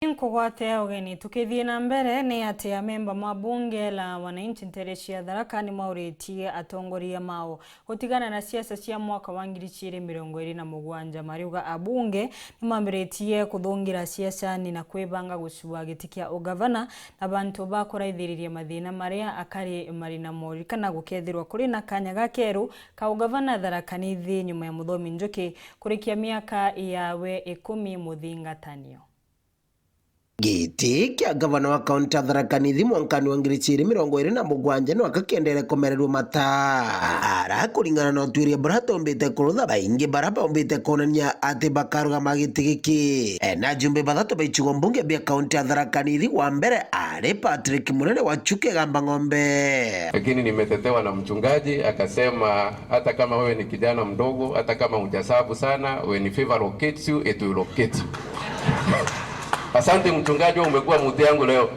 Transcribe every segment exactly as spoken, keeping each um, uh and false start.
Nkugwate ugeni. Tukithii na mbere, ni ati amemba ma bunge la wananchi ntere cia Tharaka ni mauritie atongoria mao gutigana na siasa cia mwaka wa ngiri ciiri mirongo iri na mugwanja. Mariuga abunge ni mambiritie kuthungira siasani na kwibanga gucua giti kia ugavana na bantu ba kuraithiriria mathina maria akari mari namo. Ririkana gukethirwa kuri na kanya gakeru ka ugavana Tharaka Nithi nyuma ya Muthomi Njuki kurikia miaka yawe ikumi muthingatanio. Giti kia gavana wa kaunti ya Tharaka Nithi mwankani wa ngiri ciiri mirongo iri na mugwanja no aka kiendeere kumererua mata. Ara kuringana na utuiria buria tumbite kurutha, baingi bara baumbite kuonania ati bakarugama giti giki. Ena ajumbe bathatu ba icigo mbunge bia kaunti ya Tharaka Nithi, wa mbere ari Patrick Munene wa Chuka Igamba Ng'ombe. Lakini nimetetewa na mchungaji, akasema, "Hata kama wewe ni kijana mdogo, hata kama hujasabu sana, when favor locates you, it will locate you." Asante mchungaji, wewe umekuwa mtu yangu leo.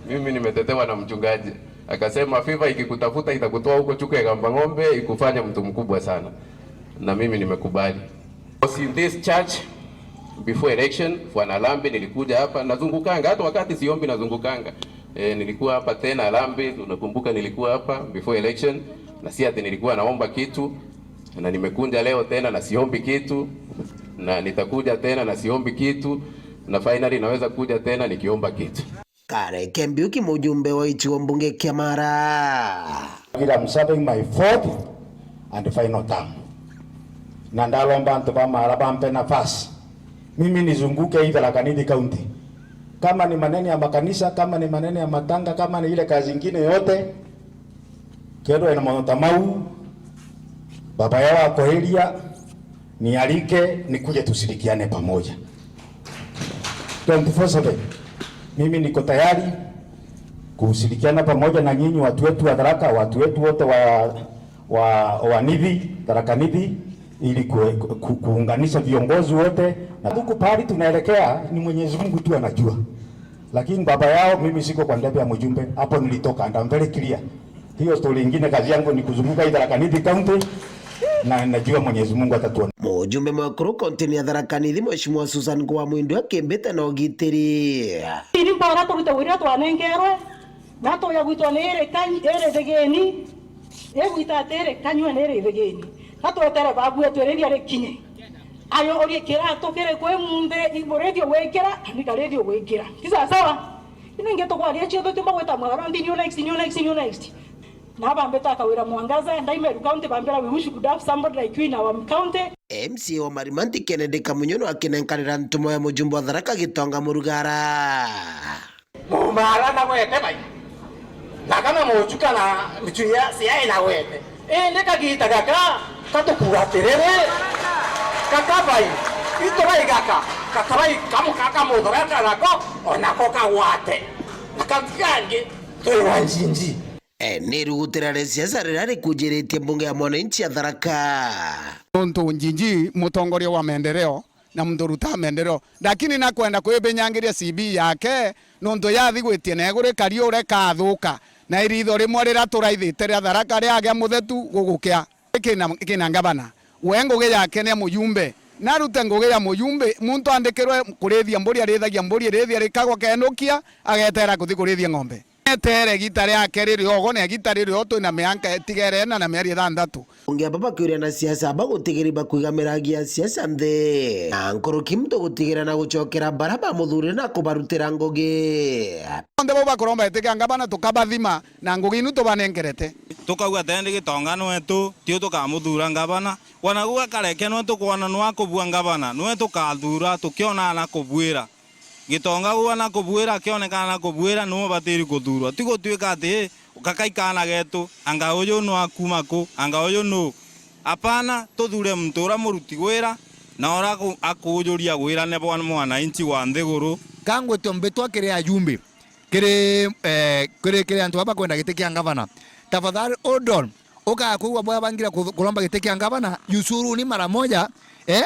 Mimi nimetetewa na mchungaji. Akasema, "Favor ikikutafuta itakutoa huko Chuka Igamba Ng'ombe, ikufanya mtu mkubwa sana." Na mimi nimekubali. Was in this church before election, for an harambee nilikuja hapa, nazungukanga, hata wakati siombi nazungukanga. Eh, nilikuwa hapa tena harambee, unakumbuka nilikuwa hapa before election, na si ati nilikuwa naomba kitu, na nimekuja leo tena na siombi kitu, na nitakuja tena na siombi kitu, na finally naweza kuja tena nikiomba kitu. Kareke Mbiuki, mujumbe wa gicigo mbunge kia Mara. I'm serving my fourth and final term. Na ndalomba antu ba Mara bampe nafasi. Mimi nizunguke hii Tharaka Nithi County. Kama ni maneno ya makanisa, kama ni maneno ya matanga, kama ni ile kazi ingine yote, kethirwe na mauntu ta mau, baba yao akoiria, nialike, nikuje tushirikiane pamoja. Twenty-four seven. Mimi niko tayari kushirikiana pamoja na nyinyi, watu wetu wa Tharaka, watu wetu wote wa, wa, wa Nithi, Tharaka Nithi, ili ku-, ku-, kuunganisha viongozi wote. Na huku pahali tunaelekea ni Mwenyezi Mungu tu anajua. Lakini baba yao, mimi siko kwa ndebe ya mjumbe, hapo nilitoka, and I'm very clear. Hiyo story ingine, kazi yangu ni kuzunguka hii Tharaka Nithi County, na najua Mwenyezi Mungu atatuona. Mujumbe mwekuru kauntini ya Tharaka Nithi, Mheshimiwa Susan Kuwa Mwindu akimbite na ugitiri. Ini mpara turute wira twanengerwe, na tuya gwitwa ni iri kanyi, iri thigini, igwita ati iri kanyua ni iri thigini. Na twetere babu etwiriria rikinye. Ayo urie kiratu kiri kwi munthi, iburithio gwikira, ni karithio gwikira. Ti sawa sawa? Ino ingi tukwaria ciothe, tiumba gwita mwarora, ndi new next, new next, new next. Na bambita akawira Mwangaza, and I Meru County, bambira, "We wish we could have somebody like you in our county." M C A wa Marimanti Kennedy Kamunyu no akinenkanira ntumo ya mujumbe wa Tharaka Gitonga Murugara. Mumara na gwete bai. Na kana muchuka na michu ya cia ina gwete. Indi kagita gaka, katukuga atiriri, gaka bai, itu bai gaka, gaka bai kamu kaka muthoreka nako, onako kagwate. Na kangi kangi, twi wa njinji. E, ni rugutira ria siasa riria rikujiritie mbunge ya mwananchi ya Tharaka. Nontu njinji mutongoria wa maendeleo, na muntu urutaga maendeleo, lakini nakwenda kwibinyangiria C V yake, nontu yathi gwitie na iguru ikari uria ikathuka, na iritho rimwe riria turaithite ria Tharaka riagia muthetu gugukia. Ikina, ikina ngavana, we ngugi yake ni ya mujumbe, narute ngugi ya mujumbe. Muntu andikirwe kurithia mburi, arithagia mburi, irithia rikagwa kenukia, agetera kuthi kurithia ng'ombe. Etere igita riake riri ogo, na igita riri o twina mianka itigere ina na mieri ithanthatu. Ungi aba bakiuria na siasa aba gutigiri bakwigamiragia siasa nthi. Na nkuruki muntu gutigira na gucokera bara bamuthurire na kubarutira ngugi. Onthe bau bakuromba itikia ngavana tukabathima na ngugi inu tubanenkerete. Tukauga tendi Gitonga nwetu, tiu tukamuthura ngavana. Wanagu gakareke nwe tukwona nwa kubua ngavana, nwe tukathura, tukiona na kubwira. Gitonga uu ana kubwira, akionekana na kubwira, niwe ubatiri kuthurwa. Ti gutuika ati, "Ii, gaka i kaana getu, anga uyu nu akuma ku, anga uyu nu?" Apana, tuthure muntu uria muruti wira, na uria aku-, akuujuria wirane bwa mwananchi wa nthiguru. Ka ngwitwe mbitwa kiri ajumbe, kiri, eh, kiri, kiri antu baba bakwenda giti kia ngavana. Tafadhali, hold on. Ukaga kwigua bwa bangira ku-, kuromba giti kia ngavana, yusuruni mara moja, eh?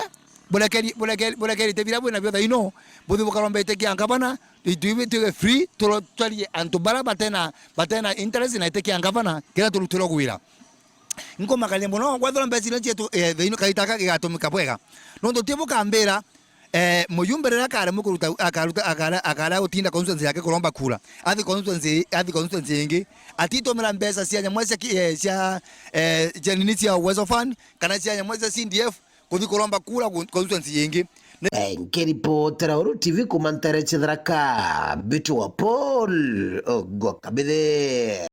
Burekeri, burekeri, burekeri te bira bwina bio thaino, buthi bukaromba giti kia ngavana, itu ibi tuge free, turo-, twarie antu bara batena, batena interest na giti kia ngavana, kira turutirwo gwira. Nkumakania mono, kwethirwa mbeca iria cietu, eh, thaino kaita gaka gigatumika bwega. Nontu ti bukambira, Eh, mujumbe riria akaremwe kuruta, akaruta, akara-, akara gutinda constituency yake kuromba kura, athi constituency, athi constituency ingi, atitumira mbeca cia nyamwe cia ki-, eh, cia, eh, cia nini cia Uwezo Fund, kana cia nyamwe cia C D F, kuthi kuromba kura gu-, constituency ingi. Eh, nkiripotera Uru T V kuma ntere cia Tharaka, Mbitwa Paul Ogwa Kabithe.